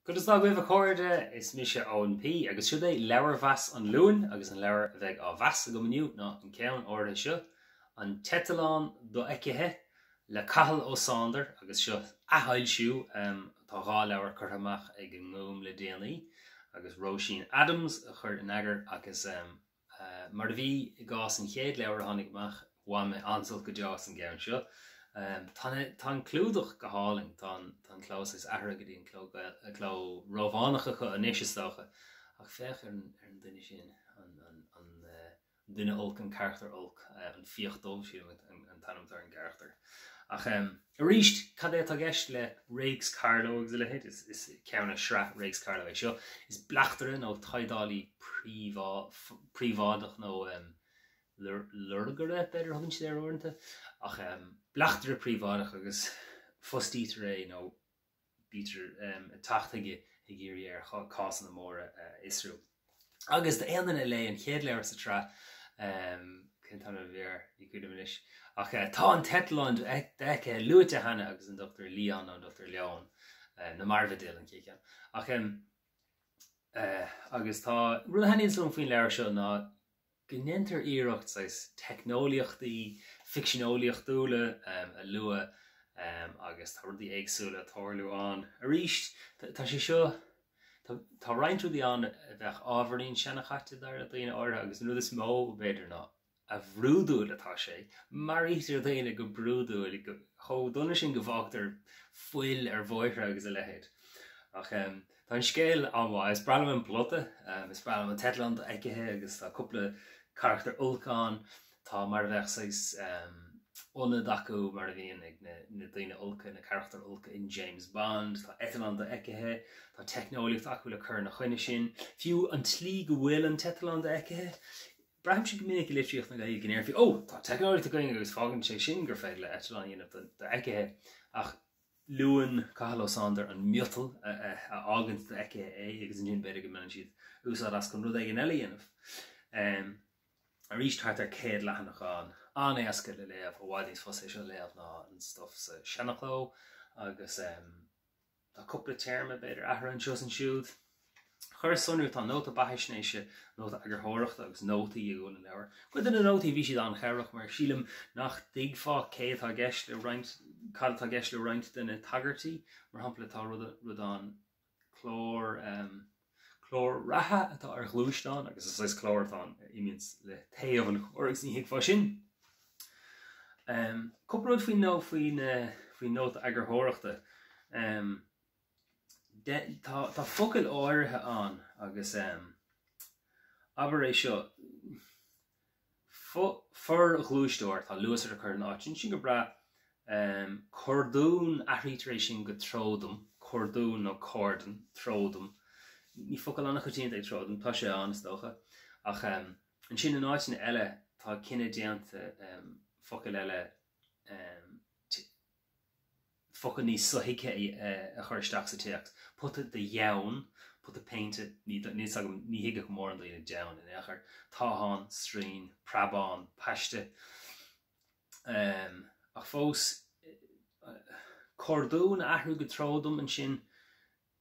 Conas atá agaibh a chairde? Is mise Eoin P agus siod é leabharmheas an Luain agus an leabhar a bheidh á mheas agam inniu ná an ceann áirithe seo, An tEiteallán Dofheicthe le Cathal Ó Sándair agus seo athfhoilsiú, tá 2 leabhar curtha amach ag an nGúm le déanaí agus Róisín Adams a chuir in eagar agus Mar a bhí i gcás an chéad leabhair a tháinig amach, bhain mé an-sult go deo as an gceann seo. Tá an clúdach go hálainn, tá an cló saghas athraithe go dtí an cló cló Rómhánach acu anois is dócha. Ach féach ar an duine sin, an duine olc, an carachtar olc, an Fiach Dubh, sílim an t-ainm atá ar an gcarachtar. Ach arís, cad é atá i gceist le Réics Carló agus a leithéid? Is ceann i sraith Réics Carló é seo. Is bleachtaire nó taighdeálaí príobháideach nó lorgaire, b'fhéidir a thugann siad air uaireanta, ach bleachtaire príobháideach agus fostaítear é nó bítear ag teacht chuige ag iarraidh air cásanna móra a fhiosrú. Agus d'aon duine a léigh an chéad leabhar sa tsraith, cén t-ainm a bhí air, ní cuimhin liom anois, ach tá an t-eitleán dofheicthe luaite cheana agus an Dr Leon nó an Dr Leon, na Mairbh a d'fhill an chéad cheann. Ach agus tá, rud a thaitníonns liom faoin leabhar seo ná go ndéantar iarracht saghas teicneolaíochtaí ficseaneolaíochtúla a lua agus tá rudaí éagsúla ag tarlú ann. Arís, tá sé seo, tá roinnt rudaí ann a bheadh ábhairín seanchaite dar le daoine áirithe agus an rud is mó, b'fhéidir, ná a bhrúidiúil atá sé. Maraítear daoine go brúidiúil, chomh dona sin go bhfágtar fuil ar bhóithre agus a leithéid. Ach tá an scéal an-mhaith. Is breá liom an plota, is breá liom an t-eitleán dofheicthe agus tá cúpla carachtar olc ann. Tá mar a bheadh saghas ionad acu mar a bhíonn ag na daoine olca, na carachtair olca in James Bond. Tá eitleán dofheicthe, tá teicneolaíocht acu le cur ina choinne sin. Fiú an tslí go bhfuil an t-eitleán dofheicthe, braithimse go minic i litríocht na Gaeilge go ndéarfaí, 'Ó, tá teicneolaíocht againn agus fágann sé sin gur féidir le eitleán a dhéanamh dofheicthe. Ach luann Cathal Ó Sándair an miotal a fhágann dofheicthe é agus ansin b'fhéidir go mbaineann siad úsáid as chun rud éigin eile a dhéanamh. Arís thart ar 100 leathanach ann, an-éasca le léamh, i bhfad níos fusa é seo a léamh ná an stuff sa seanachló agus Tá cúpla téarma, b'fhéidir, athraithe anseo is ansiúd. Chuir sonrú, tá nóta beathaisnéise, nóta eagarthóireachta agus nótaí ag gabháil an leabhair. Cuid de na nótaí, bhí siad an-chabhrach mar sílim nach dtuigfeá cé atá i gceist le roinnt, cad atá i gceist le roinnt de na tagairtí. Mar shampla, tá rud, rud ann, clár, clár reatha atá ar ghluaisteán agus is saghas clár atá ann a imíonns le taobh an chairr agus ní thuigfeá sin. Cúpla rud faoin nó faoin faoin nóta eagarthóireachta. Tá tá focail áirithe ann agus abair é seo, forghluaisteoir, tá luasaire curtha ina áit sin, sin go breá. Cordún, athraítear é sin go tródam, cordún nó cordon, tródam. Ní focal an-choitianta é tródam, tá sé ann is dócha, ach ansin in áiteanna eile tá cinneadh déanta focail eile focal níos sothuigthe a chur isteach sa téacs. Pota de dheamhan, pota péinte, níl fhios agam, ní thuigfeadh mórán daoine deamhan in aon chor. Táthán, sraoinn, preabán, paiste. Ach fós, cordún a athrú go tródam ansin,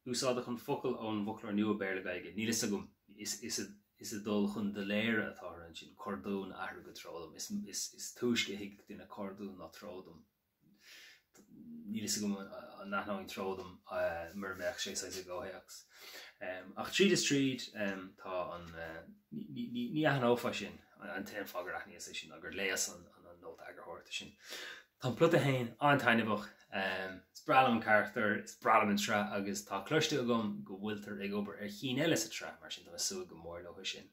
úsáideadh an focal ón bhfoclóir nua Béarla-Gaeilge, níl fhios agam, is ag dul chun doiléire atáthar ansin, cordún a athrú go tródam. Is túisce a thuigfeadh duine cordún ná tródam. Níl fhios agam an n-aithneoinn tródam mura mbeadh sé saghas i gcomhthéacs. Ach tríd is tríd tá an, ní aithneofá sin, an t-aon fáth gur aithníos é sin ná gur léas an nóta eagarthóireachta sin. Tá an plota féin an-taitneamhach, is breá liom an carachtar, is breá liom an tsraith agus tá cloiste agam go bhfuiltear ag obair ar chinn eile sa tsraith mar sin tá mé ag súil go mór leo sin.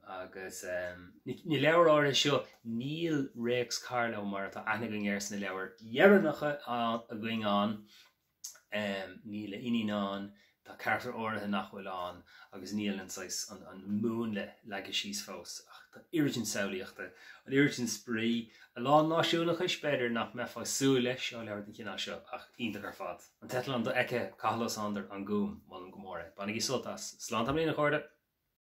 Agus na leabhair áirithe seo, níl Réics Carló mar atá aithne againn air sna leabhair dheireanacha againn ann, níl a iníon ann, tá carachtair áirithe nach bhfuil ann agus níl an saghas, an múnla leagtha síos fós. Ach tá oiread sin samhlaíochta, an oiread sin spraoi, a lán náisiúnachais, b'fhéidir nach mbeifeá ag súil leis ó leabhar den chineál seo, ach iontach ar fad. An tEitleán Dofheicthe, Cathal Ó Sándair, An Gúm, molaim go mór é. Bainigí sult as. Slán tamaillín, a chairde!